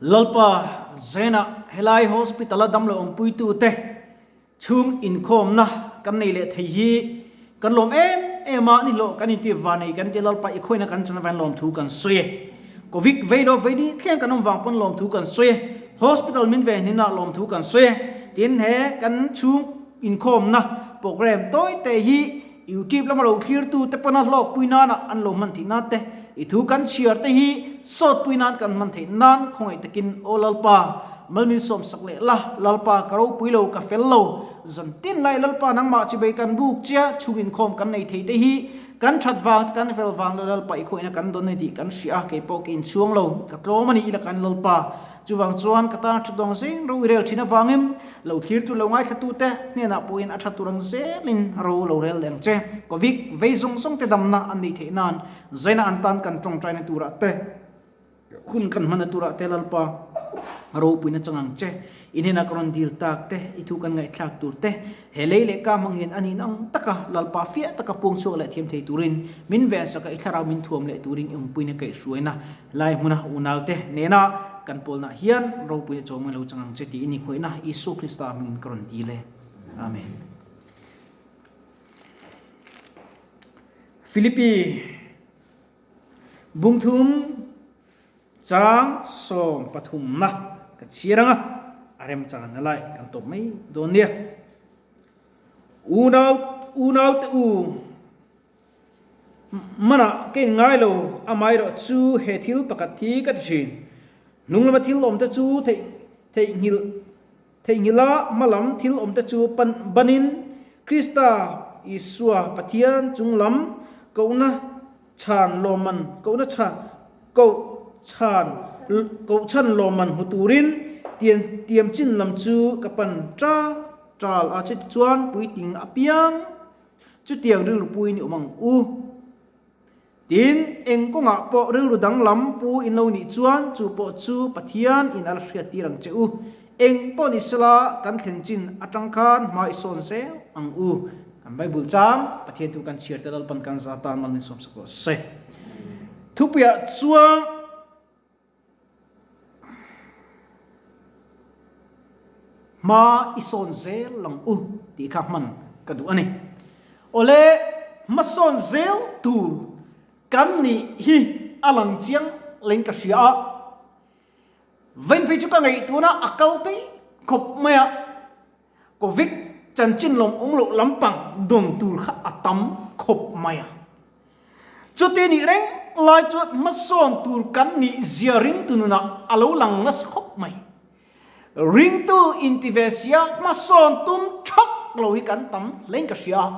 Lalpa Zena helai hospital a damlo awmpuitu te chhung inkhawmna kan nei leh thei hi kan lawm em em a, nihlawh kan inti vanei kan ti Lalpa i khawina kan chan avangin lawmthu kan sawi e. Covid vei lo vei ni thleng kan awm vang pawn lawmthu kan sawi e. Hospital min ve hninah lawmthu kan sawi e. Tin he kan chhung inkhawmna program tawi te hi YouTube lama lo thlirtu te pawna hlawkpui nana an lo hman theih nan te, i thu kan chhiar te hi sawtpui nan kan hman theih nan khawngaih takin Aw Lalpa, mal min sawmsak leh la, Lalpa ka ropui lo, ka fel lo, zan tin lai Lalpa nangmah chibei kan buk chia chhung inkhawm kan nei thei te hi kan that vang te kan fel vang lo Lalpa i khawihna kan dawn a ni tih kan hria a, kei pawh ka inchhuang lo, ka tlawm a ni ila kan Lalpa. Chuvang chuan ka tan a dawng zeng ro i rel thin avangin lo thlirtu lo ngaithlatute hnenah pawhin a tha tur ang zelin ro lo rel leh ang che. Covid vei zawng zawng te damna an neih theih nan zaina an tan kan tawngtaina turah te, hun kan hmanna turah te Lalpa ropuina chang ang che. I hnenah ka rawn dil tak te, i thu kan ngaihthlak tur te, he lei leh ka hmang hian a nih ang taka Lalpa fiah taka puang chhuak leh thiam thei turin min vensak a, i thlarau min thuam leh turin i awmpuina kaihhruaina Lai hmuna unaute nena kan pawlnah hian ropuina chawm lo chang ang che tiin i khawihna Isua Krista hmingin ka rawn dil e. Amen. Philippi bungthum chang sawm pathumna ka chhiar anga a remchang na lai kan tawp mai dawn nia. Unau unaute u Hmanah ka inngai lo, amaherawh chu he thil pakhat hi ka ti thin. Hnung lama thil awmte chu theihnghilh theihnghilh a, hma lam thil awmte chu pan banin Krista Isua Pathian chung lam kohna chhan lawmman kohna chhan koh chhan koh chhan lawmman hmu turin tiam tiam chin lam chu ka pan ta tal a, chutichuan puitling apiang Chutiang rilru puin i awm ang u. Tin, eng kawngah pawh rilru danglam pu in lo nih chuan chu pawh chu Pathian in a la hriattir ang che u. Eng pawh ni sela kan thlen chin atang khan hma i sawn zel ang u. Kan Bible chang Pathian thu kan chhiar te Lalpan kan za tan mal min sawmsak rawh se. Thupuiah chuan. Hma i sawn zel ang u tih kha hman ka duh a ni. Awle, hma sawn zel tur kan nih hi a lang chiang leng ka hria a. Vain phei chu ka ngaih tuna a kal tui khawp mai a. Covid chanchin lawm awm loh lampang dawn tur kha a tam khawp mai a. Chuti nih reng lai chuan hmasawn tur kan nih zia ringtu nunah a lo lang nasa khawp mai. Ringtu inti ve sia hmasawn tum thak lo hi kan tam hlein ka hria a.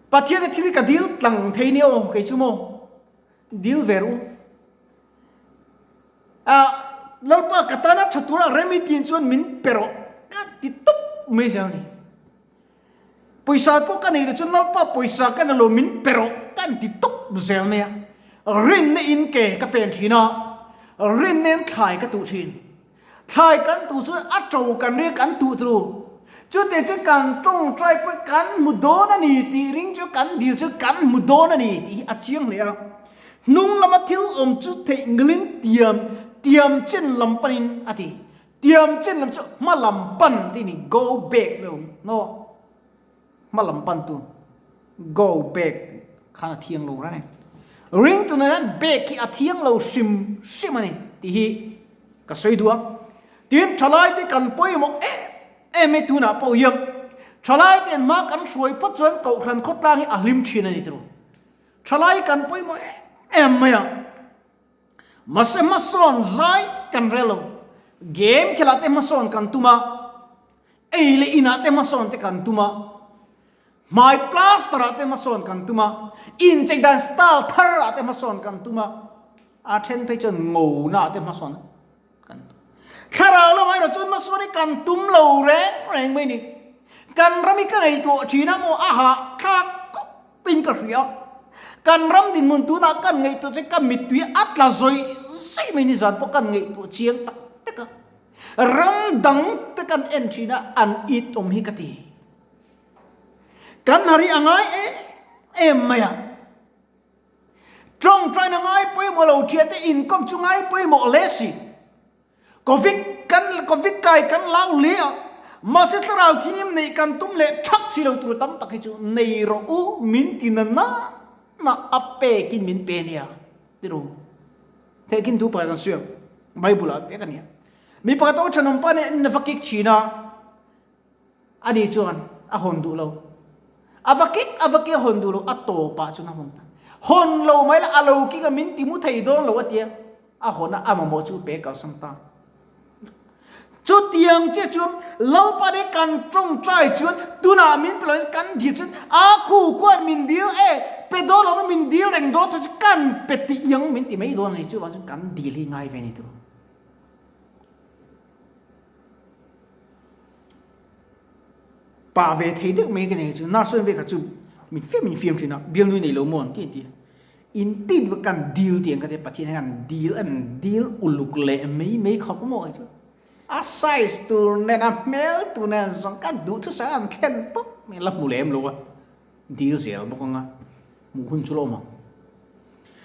Pathian-a thil hi ka dil tlang thei nia aw kei chu maw? Dil ve ru. A Lalpa ka tana tha tura rem i tin chuan min pe rawh ka ti tawp mai zel ni. Pawisa pawh ka nei lo chuan Lalpa pawisa ka na lo min pe rawh ka ti tawp zel mai a. Rinna in ke ka pen thin a, rinna in thlai ka tuh thin. Thlai kan tuh chuan a to kan ria kan tuh tlu. Chutih chuan kan tawngtai pawh kan hmu dawn a ni tih ring chu kan dil chu kan hmu dawn a ni tih hi a chiang hle a. Hnung lama thil awm chu theihnghilhin tiam tiam chin lam panin a ti. Tiam chin lam chu hma lam pan tih a ni go back lo no hma lam pan tu go back khan a thiang lo reng a ni. Ring tunah hian back hi a thiang lo hrim hrim a ni tih hi ka sawi duh a. Tin thalai te kan pawimawh em em e tunah pawh hian thalai ten hma kan hruai phawt chuan kohhran khawtlang hi a hlim thin a ni tiraw. Thalai kan pawimawh em em mai a. Mahse hmasawn zai kan rel lo. Game khelah te hmasawn kan tum a, ei leh inah te hmasawn te kan tum a, hmai plaster ah te hmasawn kan tum a, inchei dan style thar ah te hmasawn kan tum a, a then phei chuan ngo na ah te hmasawn kan tum. Thlarau lamah erawh chuan hmasawn hi kan tum lo reng reng mai ni. Kan ram hi ka ngaihtuah thin a maw a hahthlak khawp in ka hria. Kan ram dinhmun tunah kan ngaihtuah chu ka mittui a tla zawih zawih mai ni zan pawh kan ngaihtuah chiang tak tak a. Ram dang te kan en thin a an it awm hi ka ti. Kan hari a ngai em em mai a. Tawngtaina ngai pawimawh lo thiante inkawm chu ngai pawimawh hle si. Covid kan Covid kai kan lau hle a, mahse thlarau thinim neih kan tum leh thak si lo tur tam tak hi chu nei rawh u min ti na na na a pekin min pe nia ti ru. Thehkhin thu pakhat kan sawi ang Bible ah vek a nia. Mi pakhat aw thenawm pa nen in va kik thin a, ani chuan a hawn duh lo. A va kik a va kik a hawn duh lo, a tawpah chuan a hawn ta. Hawn lo mai la a lo kik a min ti mu thei dawn lo a tia, a hawn a a mamawh chu pe kalsan ta. Chutiang chiah chuan Lalpa nen kan tawngtai chuan tunah min pe lo kan dil chuan a khu khuan min dil e, pe dawn lo min dil reng dawn ta chu kan pe tih ang min ti mai dawn a ni. Chuvang chuan kan dil hi ngai ve ni tur. Pa ve thei deuh mai ka nei chu nurse chuan vekhat chu min fiam min fiam thin a, bialnui nei lo maw an ti an ti a. In tin vek kan dil tih ang ka tia Pathian hian an dil an dil uluk leh mai mai khawp maw chu. A size tur nen a hmel tur nen zawng ka duh thusa an thlen pawp mai la hmu lem lo a, dil zel bawk anga hmuh hun chu la awm ang.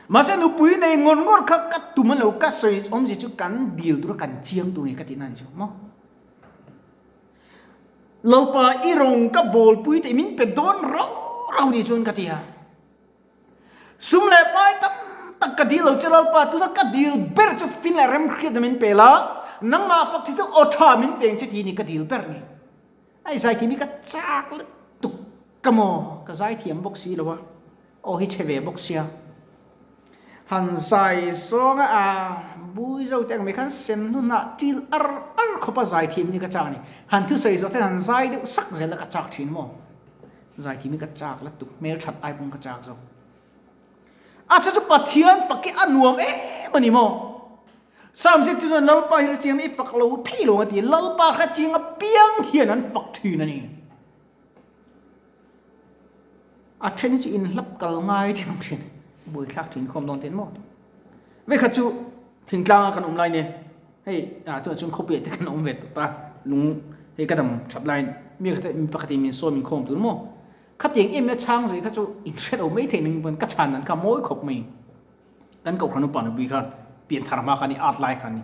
Mahse nupui nei ngawr ngawr kha ka tum a lo ka sawi awmzia chu kan dil tura kan chiang tur ni ka tihna a ni chu maw. Lalpa i rawng ka bawlpui teh min pe dawn rau rau ni chuan ka ti a. Sum leh pai tam tak ka dil lo che Lalpa, tuna ka dil ber chu fin leh remhriatna min pe la, nangmah fak thei chu aw tha min peng che tih ni ka dil ber ni. Ai zaithiam hi ka chak lutuk ka maw, ka zaithiam bawk si lo a, aw hi chhe ve bawk sia. Han zai zawng a, a bui zo te ang mai khan sen hnunah til ar ar khawp a zaithiam hi ka chak a ni. Han thusawi zawh ten han zai deuh sak zel a ka chak thin maw. Zaithiam hi ka chak la tuk hmel that ai pawm ka chak zawk. A chu chu Pathian fak hi a nuam em a ni maw? Psalm ziaktu chuan Lalpa hi hrechiang i fak lo thei lo a ti. Lalpa hrechiang apiang hian an fak thin a ni. A then hi chu inhlap kal ngai thin awm thin. Buaithlak thin khawm dawn ten maw? Vekhat chu thingtlanga kan awm lai nia. Hei ah tunah chuan khawpuiah te kan awm ve tawh ta lung hei ka dam that laiin mi khat mi pakhat in min sawm inkhawm tur maw khatiang em em a chhang zai kha chu in hre lo mai thei ning pawn ka chhan dan kha mawi khawp mai kan kohhran upa nupui khan pianthar hma kha ni at lai kha ni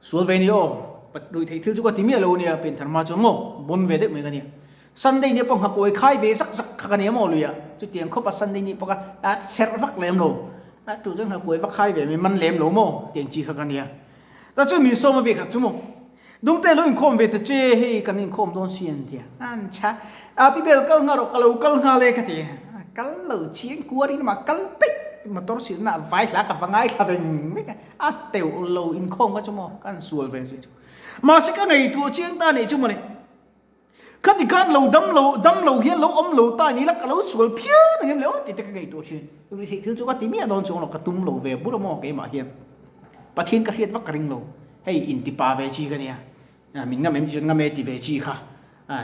sual ve ni aw pat rui theih thil chu ka ti miah lo nia pianthar hma chuan maw bon ve deuh mai ka nia Sunday ni pawh nghakawi khai ve zak zak kha ka nia maw luiah chutiang khawpa Sunday ni pawh kha a serh vak lem lo a tu chuan nghakawi va khai ve mai man lem lo maw tiang chi kha ka nia ta chu min sawm a ve khat chu maw Dungte lo inkhawm ve ta che hei kan inkhawm dawn si an tia an chha a pi bel kal nghal rawh ka lo kal nghal e ka ti kal lo chiang kuar in mah kal daih motor silna vai hla ka va ngaithla veng vek a a teuh lo inkhawm kha chu maw kan sual ve si chu mahse ka ngaihtuah chiang ta nih chu mawle. Khati khan lo dam lo dam lo hian lo awm lo ta ni la ka lo sual phian ang em le aw tih te ka ngaihtuah thin. Ri theih thil chu ka ti miah dawn chuang lo ka tum lo ve bur a maw keimah hian. Pathian ka hriat vak ka ring lo. Hei intipa ve chi ka nia. Min ngam em ti chuan ngam e ti ve chi kha.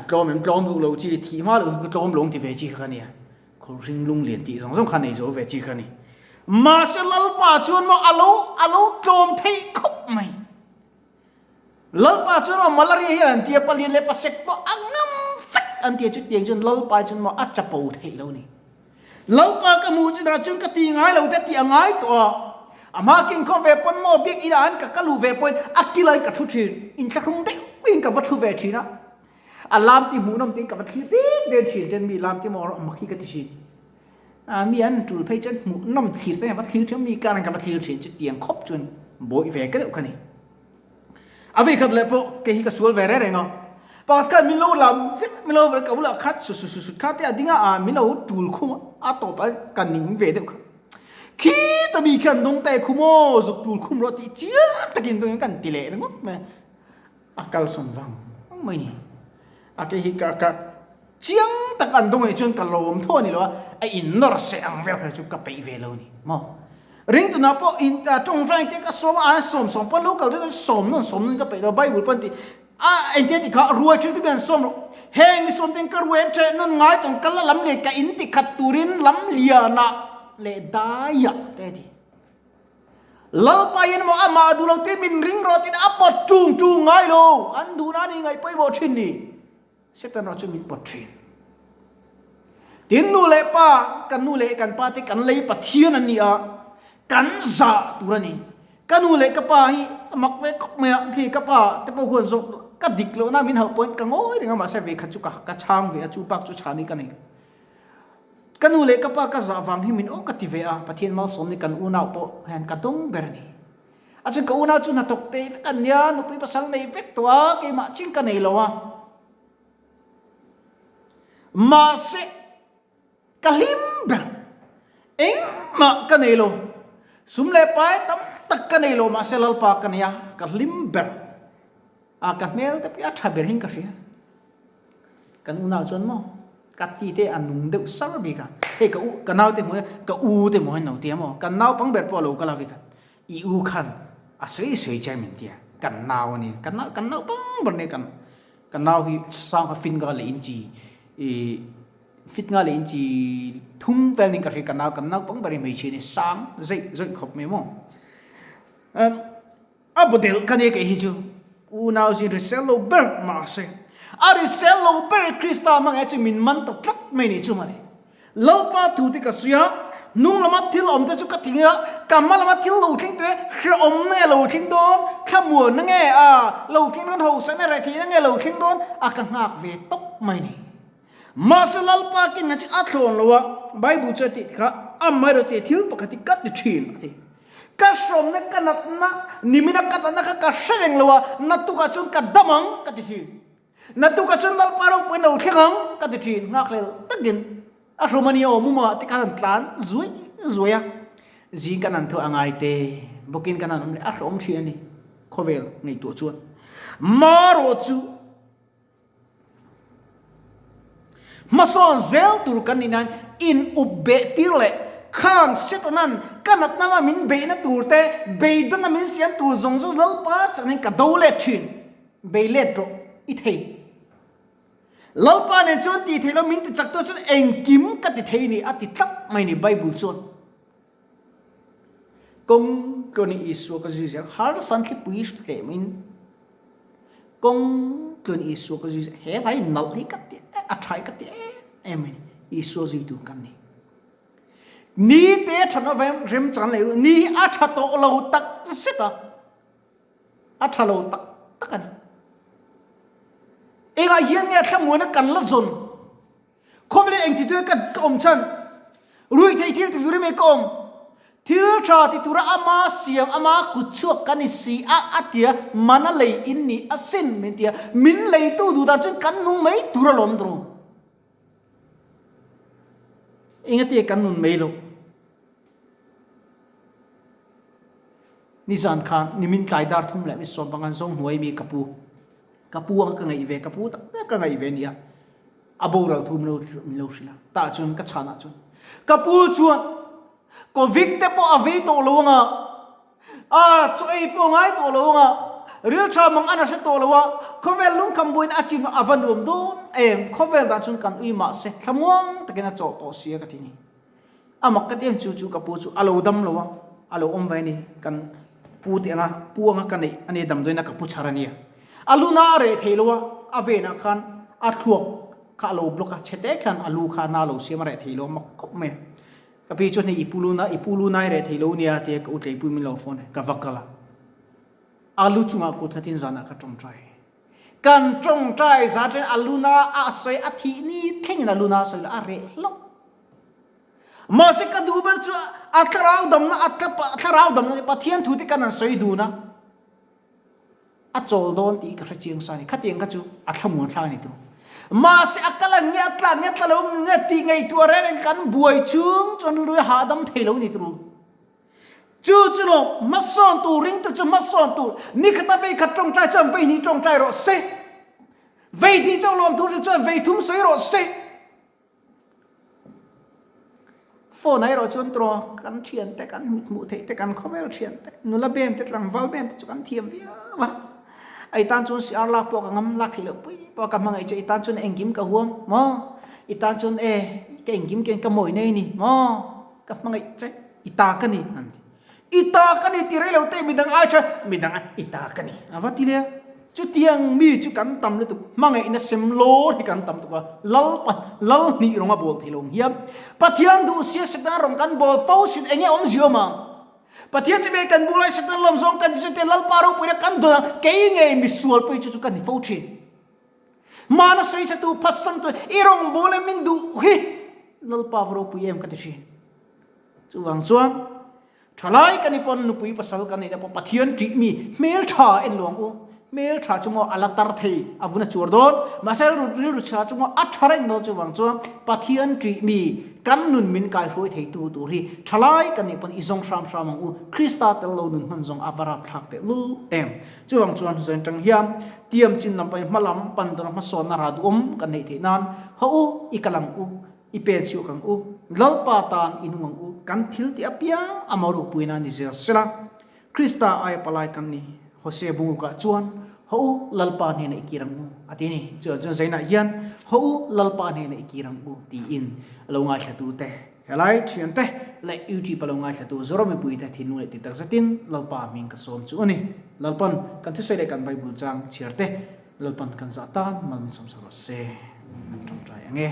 Tlawm em tlawm duh lo chi thih hma loh hi tlawm lawng ti ve chi kha ka nia. Khawlhring lung lian tih zawng zawng kha nei zo ve chi kha ni. Mahse Lalpa chuan maw a lo a lo tlawm theih khawp mai. Lalpa chuan maw malaria hian an tia palian leh pasek pawh a ngam fek an tia chutiang chuan Lalpa chuan maw a chapo theih lo ni. Lalpa ka hmuh chinah chuan ka ti ngai lo te tih a ngai tawh a. A hma kin khaw ve pawn maw biak inah an ka ka luh ve pawhin a kilai ka thu thin, inthlahrung deuh in ka va thu ve thin a. A lam ti hmuhnawm tiin ka va thlir dek dek thin ten mi lam ti maw mak hi ka ti thin. A mi an tul phei chuan hmuhnawm thlir te va thlir thin mi karan ka va thlir thin chutiang khawp chuan bawih ve ka deuh ka ni. A vei khat leh pawh kei hi ka sual ve reng reng a. Pakhat khan min lo lam vek min lo ka bulah khat su su su su kha te a ding a a min lo tul khum a a tawp a ka ning ve deuh kha. Khi ta mi khian dawng ta e khum aw zuk tul khum rawh tih chiang takin dawng in kan ti leh ringawt mai a. A kalsawn vang mai ni. A ke hi ka ka chiang tak an dawng anih chuan ka lawm tho a ni lo a, a in nawr seh ang vel kha chu ka peih ve lo ni maw. Ring tunah pawh in tawngtai te ka sawm a, an sawm sawm pawn local te sawm nawn sawm nawn ka peih lo, Bible pawn ti a engtia ti kha ruai thin te hian sawm rawh, heng mi sawm ten ka ruai an ṭheh nawn ngai tawng ka la lam leh ka in ti khat turin lam lianah leh daiah te a ti. Lalpa in maw amah duh lo te min ring rawh tiin a pawt ṭung ṭung ngai lo, an duhna a ni ngaih pawimawh ṭhin ni. Satan erawh chu min pawt ṭhin. Tin nu leh pa, kan nu leh kan pa te kan lei Pathian an ni a, kan zah tur a ni. Ka nu leh ka pa hi a mak ve khawp mai a, khi ka pa te pawh huan zawk ka dik lohna min hauh pawhin ka ngawi reng a, mahse ve khat chu ka ka chhang ve a, chu bak chu chhani ka nei. Ka nu leh ka pa ka zah vang hi min aw ka ti ve a, Pathian malsawm ni kan unau pawh hian ka dawng ber a ni. A chuan ka unau chu hnathawk te vek an nia, nupui pasal nei vek tawh a, keimah chin ka nei lo a. Mahse, ka hlim ber. Engmah ka nei lo. Sum leh pai tam tak ka nei lo, mahse Lalpa ka nei a, ka hlim ber. A ka hmel te pawh a tha ber in ka hria. Kan unau chuan maw ka ti te a nung deuh sar bik a, hei ka u ka nau te hmuh hian ka u te hmuh hian lo tia maw, kan naupang ber pawh a lo kal a vek a, i u khan a sawi sawi che min tia, kan nau a ni, kan nau kan naupang ber nia kan ka nau hi sang kha fin nga leh inchi ih fit nga leh inchi thum vel niin ka hria ka nau kan naupang ber hi hmeichhia a ni sang zeih zawih khawp mai maw. A bu delh ka nia kei hi chu unau zin hrisel lo ber mahse a hrisel lo ber Krista hmangah chu min man ta tlat mai ni chu mawle. Lalpa thu te ka sawi a, hnung lama thil awm te chu ka ti a, ka hma lama thil lo thleng te hrehawmna nge lo thleng dawn, thlamuanna nge a lo thleng dawn, hausakna retheihna nge lo thleng dawn a ka nghak ve tawp mai ni. Mahse Lalpa ken nga chu a thlawn lo a, Bible chu a tih kha amaherawhchu thil pakhat hi ka ti thin a ti. Ka hrawmna ka natna nimina ka natna kha ka hre reng lo a, natukah chuan ka dam ang ka ti thin. Natukah chuan Lalpa ropuiin lo thleng ang ka ti thin. Nghakhlel takin a hrawm a nia aw mumangah te khan an tlan zuai zuai a, zing kan han tho a ngai te bawkin kan han awm leh a hrawm thin a ni khawvel ngaihtuah chuan. Marawh chu. Hmasawn zel tur kan nih nan in up beh tir leh khang Setanan ka natna lama min beihna tur te, beidawna min siam tur zawng zawng Lalpa changin ka do let thin. Bei let rawh i thei. Lalpa nen chuan tih theih lo min ti chak tu chuan engkim ka ti thei ni a ti tlat mai ni Bible chuan. Kawng tluan Isua ka zui zel harsan thlipui tlem in Kawng tluan Isua ka zui he hlai nalh hi ka ti a tha hi ka ti em em mai ni Isua zui tur kan ni. Ni te a that avang remchang leh ni hi a tha tawh lo tak zet a, a tha lo tak tak a ni. Engah hian nge thlamuana kan la zawn? Khawvel engti tuia ka ka awm chhan? Ruihtheih thil ti turin mai ka awm. Thil tha ti tura ama siam, ama kut chhuak ka ni si a, a tia, mana lei in ni a sin min tia. Min leitu duh dan chuan kan nung mai tur alawm tawh. Engatia kan nun mai loh? Nizan khan nimin tlai dar thum leh mi sawm pangan zawng hnuai mi ka pu. Ka pu ang ka ngaih ve, ka pu tak tak ka ngaih ve nia. A boral thu min lo min lo hrilh a, tah chuan ka chhanah chuan ka pu chuan Covid te pawh a vei tawh lo anga, a chaw ei pawh a ngai tawh lo anga, ril tha mang an a hre tawh lo a, khawvel lungkham buain a chim a va nuam dawn em, khawvel dan chuan kan ui mahse thlamuang takin a chawh tawh sia ka ti ni. A mak ka ti em chu chu ka pu chu a lo dam lo a, a lo awm ve a ni, kan pu te anga pu anga ka neih a nia damdawiin a ka pu chhar a nia. A luna a reh thei lo a, a venah khan a thluak kha a lo block a, chhe te khan a lu kha na lo siam a reh thei lo a mak khawp mai a. Ka pi chuan hei i pu luna i pu luna i reh thei lo nia tia ka u tleipui min lo phone a, ka va kal a. A lu chungah kut nghatin zanah ka tawngtai. Kan tawngtai zan ṭhen a luna a sawi a thih ni thlengin a luna a sawi lo a reh hlauh. Mahse ka duh ber chu a thlarau damna a thlarau damna Pathian thu te kan han sawi dun a, a chawl dawn tih ka hre chiang sa a ni. Khatiang kha chu a thlamuan thlak a ni tur. Mahse a kal ang nge a tlak nge tla lo nge tih ngaihtuah reng reng kan buai chung chuan lui hahdam thei lo ni tur. Chu chu lo hmasawn tur ringtu chu hmasawn tur nikhata vei khat tawngtai chuan vei hnih tawngtai rawh se. Vei hnih chauh lawm tur chuan vei thum sawi rawh se. Phone ah erawh chuan tawng kan thian te kan hmuh theih te kan khawvel thian te nula bem te tlangval bem te chu kan thiam viau a a i tan chuan siar lak pawh ka ngam lak theih loh pui pawh ka hmangaih che i tan chuan engkim ka huam maw i tan chuan e ka engkim khian ka mawi nei a ni maw ka hmangaih che i ta ka ni an ti i ta ka ni ti rei lo te midang ai tha midang a i ta ka ni a va ti le a. Chutiang mi chu kan tam lutuk, hmangaihna sem lawr hi kan tam tuk a, lal pa lal hnih rawng a bawl thei lo ang hian Pathian duh sia Satan rawng kan bawl fo sin enge awmzia awm ang? Pathian chu ve kan buh lai Satan lawm zawng kan ti chu te Lalpa ropuina kan dawn ang, kei ngei misual pawh hi chu chu ka ni fo thin. Hmana sawi tu phatsan tu i rawng bawl em min duh hi Lalpa va ropui em ka ti thin. Chuvang chuan Thalai kan i pawn nupui pasal kan neih na pawh Pathian ṭih mi hmel ṭha en luang u. Hmel ṭha chu maw a la tar thei a vun a chuar dawn. Mahse rilru chhia chu maw a ṭha reng dawn chuvang chuan Pathian ṭih mi kan nun min kaihruai thei tu tur hi thalai kan nih pawn i zawng hram hram ang u. Krista tel lo nun hman zawng a va rapthlak teh lul em. Chuvang chuan zain ṭang hian tiam chin lam pahin hma lam pan dawna hmasawnna rah duhawm kan neih theih nan haw u i kal ang u. I pen chhuak ang u, Lalpa tan i nung ang u, kan thil tih apiang ama ropuina ni zel sela. Krista aia palai kan ni, Hosea bungukah chuan, Haw u, Lalpa hnenah i kir ang u, a ti a ni. Chuan chuan Zainah hian, Haw u, Lalpa hnenah i kir ang u, tiin a lo ngaithlatute, helai thiante leh YouTube a lo ngaithlatu Zoram mipuite thinlung leh ti takzetin Lalpa hming ka sawm chu a ni. Lalpan kan thusawi leh kan Bible chang chhiarte Lalpan kan zah tan mal min sawmsak rawh se, an tawngtai ang e.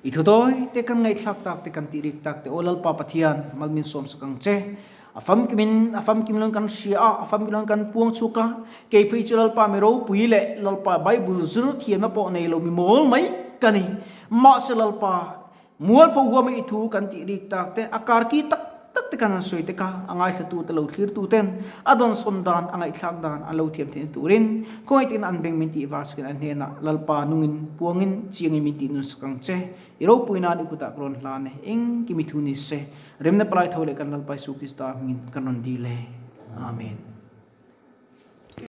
I thu tawi te kan ngaihthlak tak te kan tih rik tak te aw Lalpa Pathian mal min sawmsak ang che. A famkimin a famkim loin kan hria a, a famkim loin kan puang chhuak a. Kei phei chu Lalpa mi ropui leh Lalpa Bible zir thiamna pawh nei lo mi mawl mai ka ni. Mahse Lalpa Mualpho huama i thu kan tih rik tak te, a karki tak tak te kan han sawi te kha a ngaithlatu te lo thlirtu ten a dawnsawn dan, a ngaihthlak dan an lo thiam theihna turin khawngaih takin an beng min tih var sakin an hnenah Lalpa nungin puangin chiangin min tih nun sak ang che. I ropui nan i kutah ka rawn hlan e, engkim i thu ni se, remna palai tho leh kan Lalpa Isu Krista hmingin kan rawn dil e. Amen.